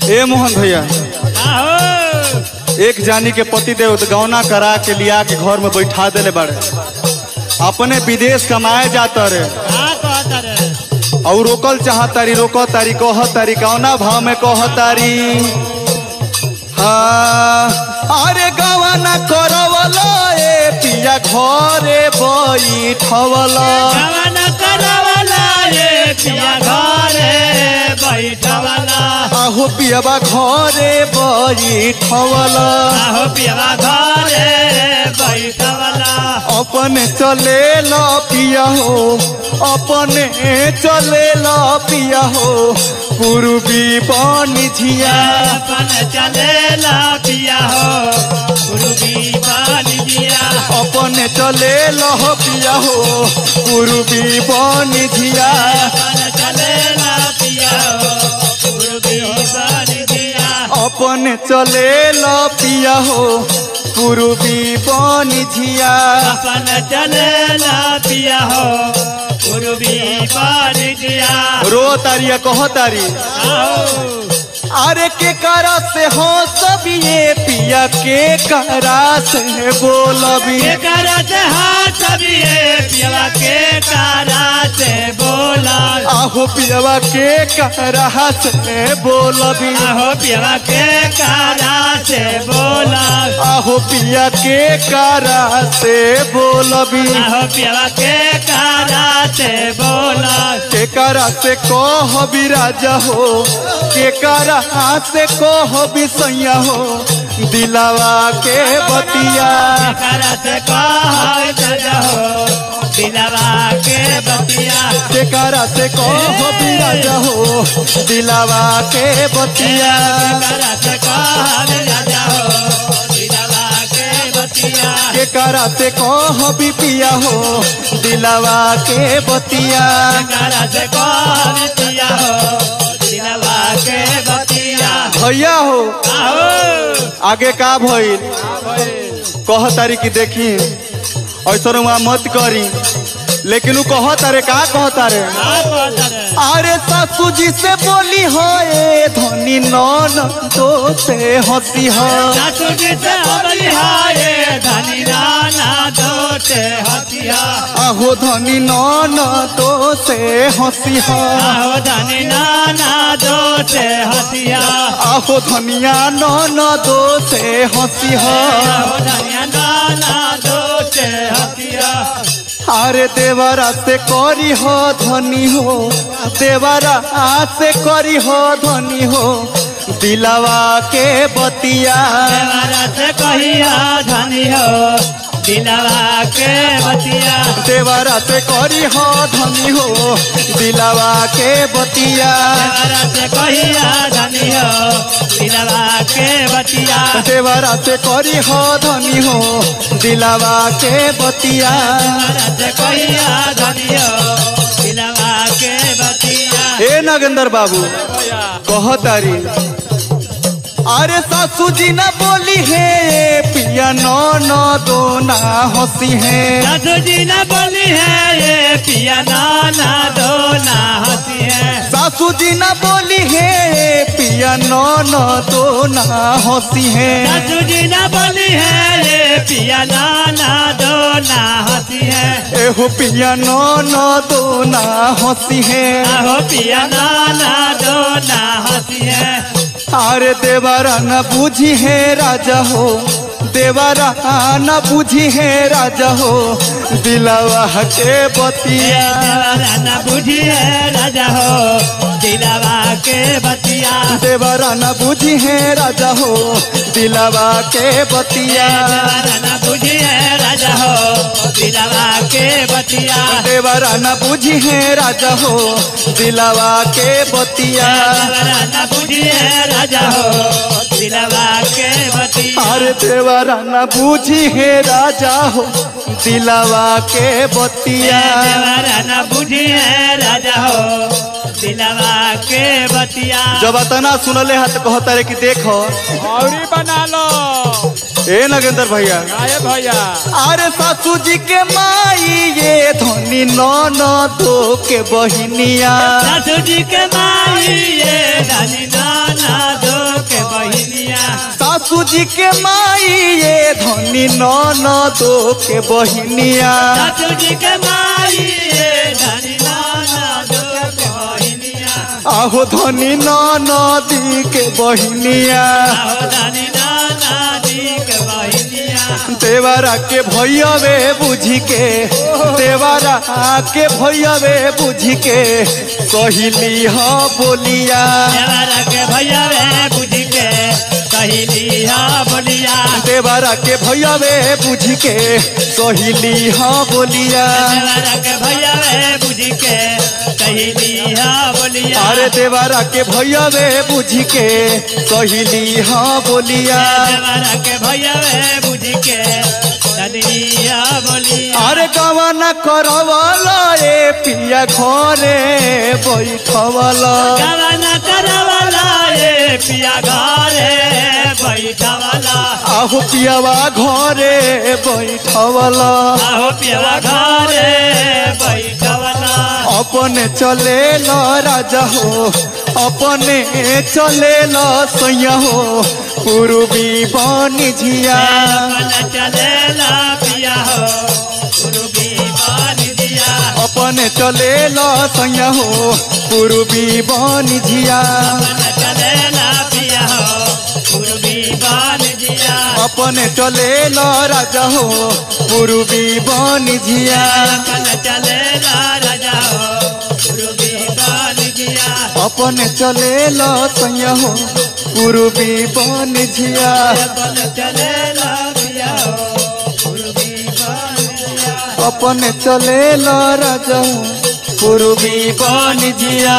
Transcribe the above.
ए मोहन भैया, एक जानी के पति देव गौना करा के लिया के घर में बैठा देले बाड़े, अपने विदेश कमाए जाता रे और रोकल चाहतारी, रोक तारी, कह तारी, कौना भाव में कह तारी। हाँ, अरे गवाना करवला ए पिया घरे बैठवला, गवाना करवला ए पिया घरे बैठवला, आहो पियाबा घरे बैठवला, आहो पियाबा घरे बैठवला। अपने चले ला पिया हो, अपने चले ला पिया हो, पूर्वी बनी झिया, अपने चले ला पिया हो, पूर्वी बनी झिया, अपने चले ला पिया हो, पूर्वी बनी झिया, अपने चले ला पिया हो, पूर्वी बनी झिया, अपने चले ला पिया हो, पूर्वी बनी झिया, अपने चले ला पिया हो, पूर्वी बनी झिया। रो तारिया कहो तारी, अरे के करा से हो सब ये पिया, के करा से बोलबी, के करा से हो सब ये पिया, के करा से बोला, आहो पियावा के करा से बोलबी, आहो पियावा के करा से बोला, आहो पिया के करा से बोलबी, आहो पियावा के करा से बोला। के करा से कहबी राजा हो, के करा से कहबी सैया हो, दिलावा के बतिया, के करा से कहबी राजा हो, दिलावा के बतिया, के करा से कहबी राजा हो, दिलावा के बतिया, के करा से कहबी राजा हो, दिलावा के बतिया, के करा से कहबी पिया हो, दिलावा के बतिया, के करा से कहबी पिया हो, दिलावा के बतिया। भैया हो आगे का भइल कह तारी की देखी ऐसा वहाँ मत करी, लेकिन वो कह तारे का कह तारे, अरे सासू जी से बोली हो ए धनी नन तो से हंसी हो, सासू जी से बोली हो ए धनी नाना तो से हंसी हो, आहो धनी नन तो से हंसी हो, आहो धनी नाना तो से हंसी हो, आहो धनिया नन तो से हंसी हो, आहो धनिया नाना तो से हंसी हो। अरे देवरा से करी हो धनी हो, देवरा से करी हो धनी हो, दिलावा के बतिया, देवरा से कहिया धनी हो, दिलावा के बतिया, देवरा से करी हो धनी हो, दिलावा के बतिया, देवरा से कहिया धनी हो, दिलावा के बतिया, देवरा से करी हो धनी हो, दिलावा के बतिया, देवरा से कहिया धनी हो, दिलावा के बतिया। ए नागेंद्र बाबू कह तारी, अरे सासू जी ना बोली है पिया नो नो दो ना हंसी है, सासू जी ना बोली है ये पिया ना ना दो ना हंसी है, सासू जी ना बोली है पिया नो नो दो ना हंसी है, सासू जी ना बोली है ये पिया ना ना दो ना हंसी है, एहो पिया नो नो दो ना हंसी है, आहो पिया ना ना दो ना हंसी है। अरे देवरा न बूझी है राजा हो, देवरा न बूझी है राजा हो, दिलावा के बतिया, देवरा न बूझी है राजा हो, दिलावा के बतिया, देवरा न बूझी है राजा हो, दिलावा के बतिया, देवरा न बूझी है राजा हो, दिलावा के बतिया, देवरा न बूझी है राजा हो, दिलावा के बतिया, देवरा न बूझी है राजा हो, दिलावा के बतिया, अरे देवरा न बूझी है राजा हो, दिलावा के बतिया, देवरा न बूझी है राजा हो, दिलावा के बतिया। जब अतना सुनले हत कहता रे कि देखो और बना लो, ए नगेंद्र भैया, आए भैया। अरे सासू जी के माई ये धनी ननद के बहिनिया। सासू जी के माई ये धनी ननद के बहिनिया। सासू जी के माई ये धनी ननद के बहिनिया। सासू जी के माई ये धनी ननद के बहिनिया। आहो धनी ननद के बहिनिया। आहो धनी ननद के बहिनिया। देवरा के भैयावे बुझी के, देवरा के भैयावे बुझी के सहेली ह बोलिया। देवरा के भैयावे बुझी के सहेली ह बोलिया। देवरा के भैयावे बुझी के सहेली ह बोलिया। देवरा के भैयावे बुझी के सहेली ह बोलिया। अरे देवरा के भैयावे बुझी के सहेली ह बोलिया। देवरा के भैयावे बुझी के सहेली ह बोलिया। अरे गवाना करवला ए पिया घरे बैठवला। गवाना करवला ए पिया घरे बैठवला। आहो पियावा घरे बैठवला। आहो पियावा घरे बैठवला। अपने चले ल राजा हो, अपने चले ल सैया हो, पूर्वी बन झिया। अपने चले ल पिया हो, पूर्वी बन झिया। अपने चले ल सैया हो, पूर्वी बन झिया। अपने चले ल पिया हो, पूर्वी बन झिया। अपने चले ल राजा हो, पूर्वी बन झिया। अपने चले ल राजा हो, पूर्वी बन झिया। अपने चले ल सैया हो, पूर्वी बन झिया। अपने चले ल पिया हो, पूर्वी बन झिया। अपने चले ल राजा हो, पूर्वी बन झिया।